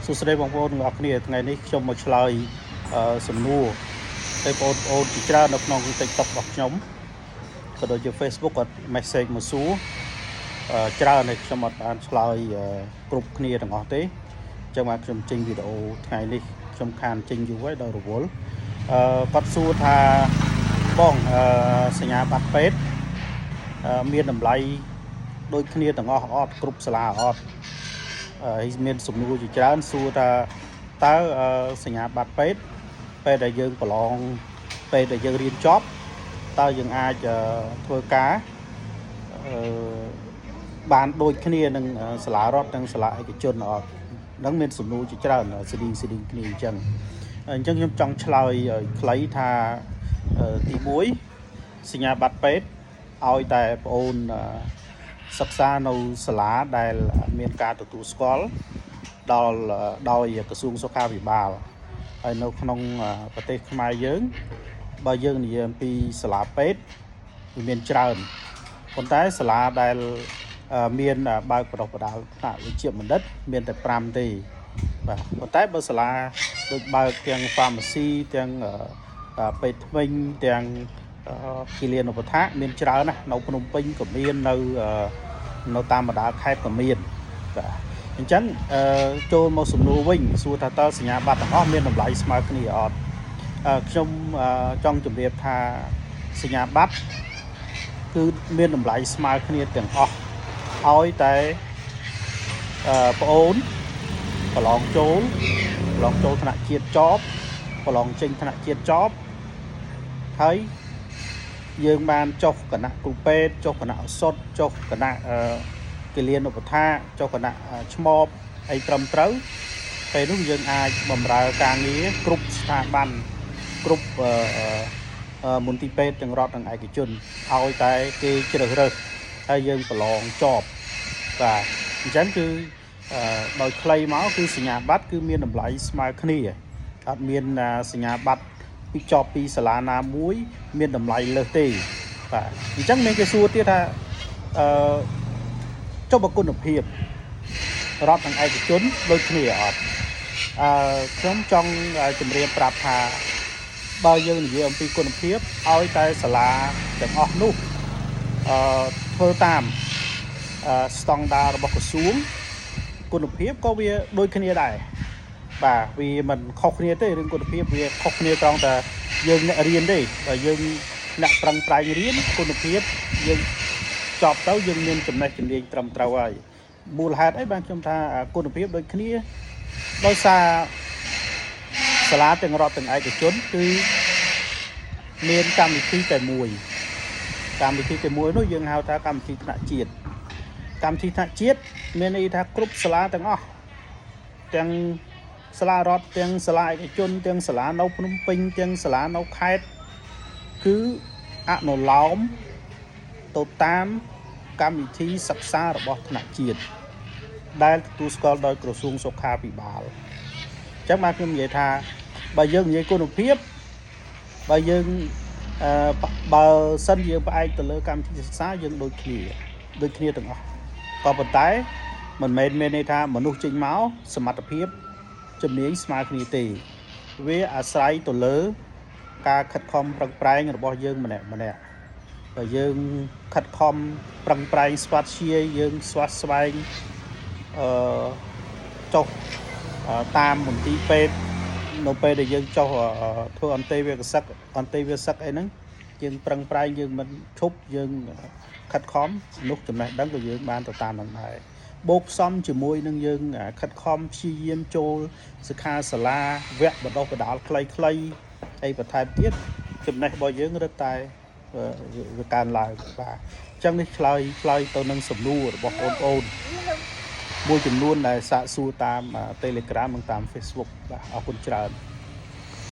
សួស្តីបងប្អូនទាំងអស់គ្នាថ្ងៃនេះខ្ញុំមកឆ្លើយអឺសំណួរទៅបងប្អូនជាច្រើននៅក្នុង TikTok របស់ខ្ញុំក៏ដូចជា Facebook គាត់ message មកសួរអឺច្រើនហើយខ្ញុំអត់បានឆ្លើយអឺគ្រប់គ្នាទាំងអស់ទេអញ្ចឹងបាទខ្ញុំចេញវីដេអូថ្ងៃនេះខ្ញុំខានចេញយូរហើយដល់រវល់អឺគាត់សួរថាបងអឺសញ្ញាបត្រពេទ្យអឺមានតម្លៃដូចគ្នាទាំងអស់អត់គ្រប់សាលាអត់ ហើយមានសំណួរជាច្រើនសួរថាតើអឺសញ្ញាបត្រពេទ្យពេលដែលយើងប្រឡងពេលដែលយើងរៀនចប់តើយើងអាចអឺធ្វើការអឺបានដូចគ្នានឹងសាលារដ្ឋនិងសាលាឯកជនអត់នឹងមានសំណួរជាច្រើនស្តៀងស្តៀងគ្នាអញ្ចឹងអញ្ចឹងខ្ញុំចង់ឆ្លើយឲ្យខ្លីថាអឺទី1សញ្ញាបត្រពេទ្យឲ្យតែប្អូនអឺ សិក្សានៅសាលាដែលមានការទទួលស្គាល់ដល់ដោយក្រសួងសុខាភិបាលហើយនៅក្នុងប្រទេសខ្មែរយើងបើយើងនិយាយអំពីសាលាពេទ្យវាមានច្រើនប៉ុន្តែសាលាដែលមានបើកបណ្ដុះបណ្ដាលថ្នាក់វិជ្ជាបណ្ឌិតមានតែ5ទេបាទប៉ុន្តែបើសាលាដូចបើកទាំង pharmacy ទាំងពេទ្យធ្មេញទាំងគិលានុបដ្ឋាកមានច្រើនណាស់នៅភ្នំពេញក៏មាននៅនៅតាមបណ្ដាខេត្តក៏មានបាទអញ្ចឹងអឺចូលមកសំណួរវិញសួរថាតើសញ្ញាបត្រទាំងអស់មានតម្លៃស្មើគ្នាអត់ខ្ញុំចង់ជម្រាបថាសញ្ញាបត្រគឺមានតម្លៃស្មើគ្នាទាំងអស់ឲ្យតែអឺប្អូនប្រឡងចូលប្រឡងចូលថ្នាក់ជាតិចប់ប្រឡងចេញថ្នាក់ជាតិចប់ហើយយើងបានចុះគណៈគ្រូពេទ្យចុះគណៈឱសថចុះគណៈអឺគិលានុបដ្ឋាកចុះគណៈឆ្មបអីត្រឹមត្រូវពេលនោះយើងអាចបម្រើការងារគ្រប់ស្ថាប័នគ្រប់អឺមន្ទីរពេទ្យទាំងរដ្ឋនិងឯកជនឲ្យតែគេជ្រើសរើសហើយយើងប្រឡងជាប់បាទអញ្ចឹងគឺដោយខ្លីមកគឺសញ្ញាបត្រគឺមានតម្លៃស្មើគ្នាអត់មានសញ្ញាបត្រពីចប់ពីសាលាណាមួយ មានតម្លៃលើសទេបាទអញ្ចឹងមានគេសួរទៀតថាអឺចុះបើគុណភាពរដ្ឋនិងឯកជនដូចគ្នាអត់អឺខ្ញុំចង់ជម្រាបប្រាប់ថាបើយើងនិយាយអំពីគុណភាពឲ្យតែសាលាទាំងអស់នោះអឺធ្វើតាមអឺស្តង់ដាររបស់ក្រសួងគុណភាពក៏វាដូចគ្នាដែរបាទវាមិនខុសគ្នាទេរឿងគុណភាពវាខុសគ្នាត្រង់តែយើងអ្នករៀនទេបើយើងអ្នកប្រឹងប្រែងរៀនគុណភាពយើងចប់ទៅយើងមានចំណេះជំនាញត្រឹមត្រូវហើយមូលហេតុអីបានខ្ញុំថាគុណភាពដូចគ្នាដោយសារសាលាទាំងរដ្ឋទាំងឯកជនគឺមានកម្មវិធីតែមួយកម្មវិធីតែមួយនោះយើងហៅថាកម្មវិធីថ្នាក់ជាតិកម្មវិធីថ្នាក់ជាតិមានន័យថាគ្រប់សាលាទាំងអស់ទាំងសាលារដ្ឋទាំងសាលាឯកជនទាំងសាលានៅភ្នំពេញទាំងសាលានៅខេត្តគឺអនុលោមទៅតាមកម្មវិធីសិក្សារបស់ថ្នាក់ជាតិដែលទទួលស្គាល់ដោយក្រសួងសុខាភិបាលអញ្ចឹងបាទខ្ញុំនិយាយថាបើយើងនិយាយគុណភាពបើយើងអឺបើសិនយើងផ្អែកទៅលើកម្មវិធីសិក្សាយើងដូចគ្នាដូចគ្នាទាំងអស់ក៏ប៉ុន្តែមិនមែនមានន័យថាមនុស្សចេញមកសមត្ថភាពជំនាញស្មើគ្នាទេវាអាស្រ័យទៅលើការខិតខំប្រឹងប្រែងរបស់យើងម្នាក់ម្នាក់បើយើងខិតខំប្រឹងប្រែងស្វាត់ជាយើងស្វាស្វែងអឺចុះតាមមន្ទីរពេទ្យនៅពេលដែលយើងចុះធ្វើអន្តេវាសឹកអន្តេវាសឹកអីហ្នឹងយើងប្រឹងប្រែងយើងមិនឈប់យើងខិតខំនោះចំណេះដឹងក៏យើងបានទៅតាមនឹងដែរបូកផ្សំជាមួយនឹងយើងខិតខំព្យាយាមចូលសិក្ខាសាលាវគ្គបណ្ដុះបណ្ដាលខ្លីៗអីបន្ថែមទៀតចំណេះរបស់យើងរឹតតែវាកើនឡើងបាទអញ្ចឹងនេះឆ្លើយឆ្លើយទៅនឹងសំណួររបស់បងប្អូនមួយចំនួនដែលសាកសួរតាម Telegram និងតាម Facebook បាទអរគុណច្រើន។